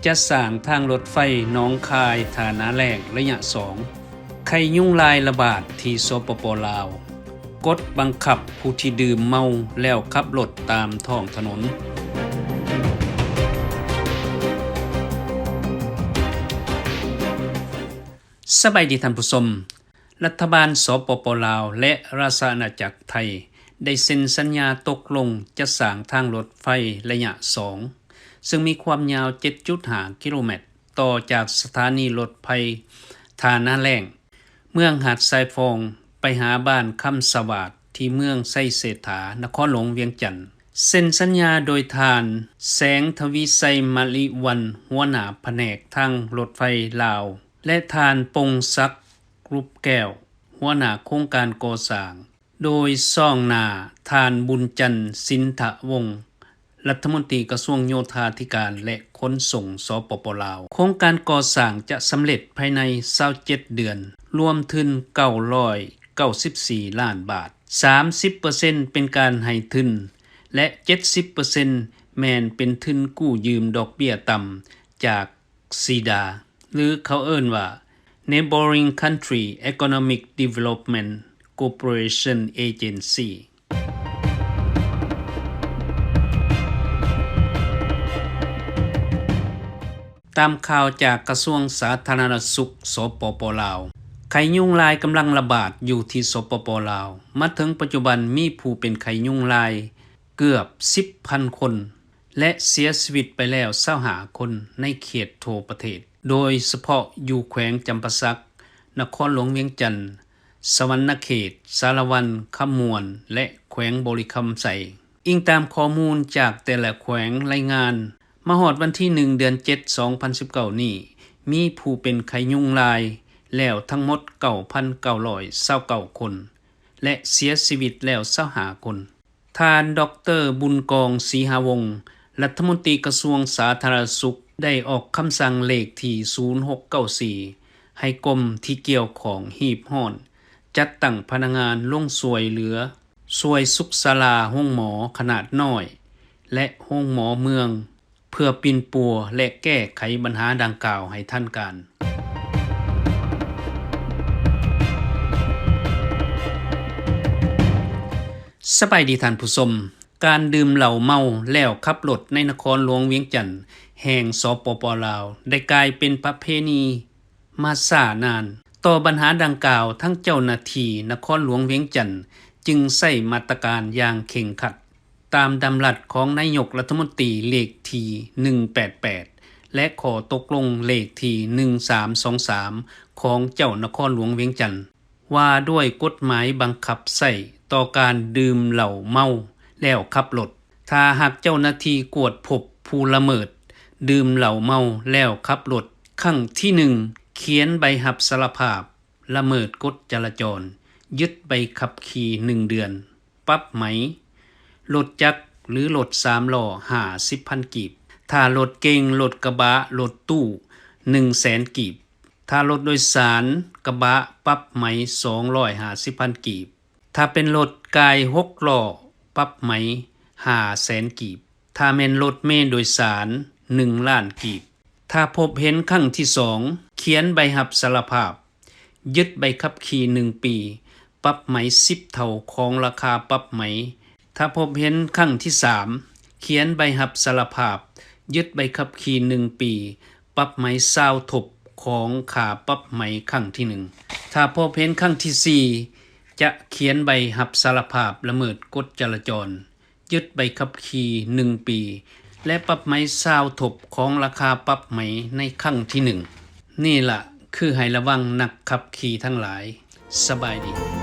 ຈະສ້າງທາງລົດໄຟໜອງຄາຍ ທ່ານາແລ້ງ ໄລຍະສອງ. ໄຂ້ຍຸງລາຍລະບາດທີ່ ສປປ ລາວ. ກົດບັງຄັບຜູ້ທີ່ດື່ມເມົາແລ້ວຂັບລົດຕາມທ້ອງຖະໜົນ. ສະບາຍດີທ່ານຜູ້ຊົມ. ລັດຖະບານ ສປປ ລາວ ແລະ ລາຊະອານາຈັກໄທ ໄດ້ເຊັນສັນຍາຕົກລົງຈະສ້າງທາງລົດໄຟໄລຍະສອງ ເຊິ່ງມີຄວາມຍາວ ເຈັດຈຸດຫ້າ ກິໂລແມັດ ຕໍ່ຈາກສະຖານີລົດໄຟທ່ານາແລ້ງ ເມືອງຫາດຊາຍຟອງ ໄປຫາບ້ານຄຳສະຫວາດ ທີ່ເມືອງໄຊເສດຖາ ນະຄອນຫຼວງວຽງຈັນ. ເຊັນສັນຍາໂດຍທ່ານ ແສງທະວີໄຊ ມະລິວັນ ຫົວໜ້າພະແນກທາງລົດໄຟລາວ ແລະ ທ່ານ ປົງສັກ ກຣຸບແກ້ວ ຫົວໜ້າໂຄງການກໍ່ສ້າງ, ໂດຍຊອງໜ້າທ່ານ ບຸນຈັນ ສິນທະວົງ ລັດຖະມົນຕີກະຊວງໂຍທາທິການ ແລະ ຂົນສົ່ງ ສປປ ລາວ. ໂຄງການກໍ່ສ້າງຈະສຳເລັດພາຍໃນຊາວເຈັດເດືອນ, ລວມທຶນເກົ້າຮ້ອຍເກົ້າສິບສີ່ລ້ານບາດ, ສາມສິບເປີເຊັນເປັນການໃຫ້ທຶນ ແລະ ເຈັດສິບເປີເຊັນແມ່ນເປັນທຶນກູ້ຢືມດອກເບ້ຍຕ່ຳຈາກ ຊີດາ ຫຼື ເຂົາເອີ້ນວ່າ Neighboring Country Economic Development Cooperation Agency. ຕາມຂ່າວຈາກກະຊວງສາທາລະນະສຸກ ສປປ ລາວ, ໄຂ້ຍຸງລາຍກຳລັງລະບາດຢູ່ທີ່ ສປປ ລາວ. ມາເຖິງປັດຈຸບັນມີຜູ້ເປັນໄຂ້ຍຸງລາຍເກືອບສິບພັນຄົນ ແລະ ເສຍຊີວິດໄປແລ້ວຊາວຫ້າຄົນໃນເຂດທົ່ວປະເທດ, ໂດຍສະເພາະຢູ່ແຂວງຈຳປາສັກ, ນະຄອນຫຼວງວຽງຈັນ, ສະຫວັນນະເຂດ, ສາລະວັນ, ຄຳມ່ວນ ແລະ ແຂວງບໍລິຄຳໄຊ. ອີງຕາມຂໍ້ມູນຈາກແຕ່ລະແຂວງລາຍງານ, ມາຮອດວັນທີໜຶ່ງ ເດືອນເຈັດ ສອງພັນສິບເກົ້ານີ້, ມີຜູ້ເປັນໄຂ້ຍຸງລາຍແລ້ວທັງໝົດເກົ້າພັນເກົ້າຮ້ອຍຊາວເກົ້າຄົນ ແລະ ເສຍຊີວິດແລ້ວຊາວຫ້າຄົນ. ທ່ານ ດອກເຕີ ບຸນກອງ ສີຫາວົງ ລັດຖະມົນຕີກະຊວງສາທາລະນະສຸກ ໄດ້ອອກຄຳສັ່ງເລກທີສູນຫົກເກົ້າສີ່ ໃຫ້ກົມທີ່ກ່ຽວຂ້ອງຮີບຮ້ອນຈັດຕັ້ງພະນັກງານລົງຊ່ວຍເຫຼືອ ຊ່ວຍສຸກສາລາໂຮງໝໍຂະໜາດນ້ອຍ ແລະ ໂຮງໝໍເມືອງ ເພື່ອປິ່ນປົວ ແລະ ແກ້ໄຂບັນຫາດັ່ງກ່າວໃຫ້ທັນການ. ສະບາຍດີທ່ານຜູ້ຊົມ. ການດື່ມເຫຼົ້າເມົາແລ້ວຂັບລົດໃນນະຄອນຫຼວງວຽງຈັນ ແຫ່ງ ສປປ ລາວ ໄດ້ກາຍເປັນປະເພນີ ມາຊ້ານານ. ຕໍ່ບັນຫາດັ່ງກ່າວ, ທັງເຈົ້າໜ້າທີ່ນະຄອນຫຼວງວຽງຈັນຈຶ່ງໃຊ້ມາດຕະການຢ່າງເຄັ່ງຄັດ, ຕາມດຳລັດຂອງນາຍົກລັດຖະມົນຕີເລກທີໜຶ່ງແປດແປດ ແລະ ຂໍ້ຕົກລົງເລກທີໜຶ່ງສາມສອງສາມ ຂອງເຈົ້ານະຄອນຫຼວງວຽງຈັນ ວ່າດ້ວຍກົດໝາຍບັງຄັບໃຊ້ຕໍ່ການດື່ມເຫຼົ້າເມົາແລ້ວຂັບລົດ. ຖ້າຫາກເຈົ້າໜ້າທີ່ກວດພົບຜູ້ລະເມີດດື່ມເຫຼົ້າເມົາແລ້ວຂັບລົດຄັ້ງທີໜຶ່ງ, ຂຽນໃບຮັບສາລະພາບລະເມີດກົດຈະລາຈອນ, ຍຶດໃບຂັບຂີ່ໜຶ່ງເດືອນ, ປັບໃໝ, ລົດຈັກ ຫຼື ລົດສາມລໍ້ ຫ້າສິບພັນກີບ, ຖ້າລົດເກັງ, ລົດກະບະ, ລົດຕູ້ ໜຶ່ງແສນກີບ, ຖ້າລົດໂດຍສານກະບະ ປັບໃໝ ສອງຮ້ອຍຫ້າສິບພັນກີບ, ຖ້າເປັນລົດກາຍຫົກລໍ້ ປັບໃໝ ຫ້າແສນກີບ, ຖ້າແມ່ນລົດເມໂດຍສານ ໜຶ່ງລ້ານກີບ. ຖ້າພົບເຫັນຄັ້ງທີສອງ, ຂຽນໃບຮັບສາລະພາບ, ຍຶດໃບຂັບຂີ່ໜຶ່ງປີ, ປັບໃໝສິບເທົ່າຂອງລາຄາປັບໃໝ. ຖ້າພົບເຫັນຄັ້ງທີສາມ, ຂຽນໃບຮັບສາລະພາບ, ຍຶດໃບຂັບຂີ່ໜຶ່ງປີ, ປັບໃໝຊາວທົບຂອງຄ່າປັບໃໝຄັ້ງທີໜຶ່ງ. ຖ້າພົບເຫັນຄັ້ງທີສີ່, ຈະຂຽນໃບຮັບສາລະພາບລະເມີດກົດຈະລາຈອນ, ຍຶດໃບຂັບຂີ່ໜຶ່ງປີ ແລະ ປັບໃໝຊາວທົບຂອງລາຄາປັບໃໝໃນຄັ້ງທີໜຶ່ງ. ນີ້ລະຄືໃຫ້ລະວັງນັກຂັບຂີ່ທັງຫຼາຍ. ສະບາຍດີ.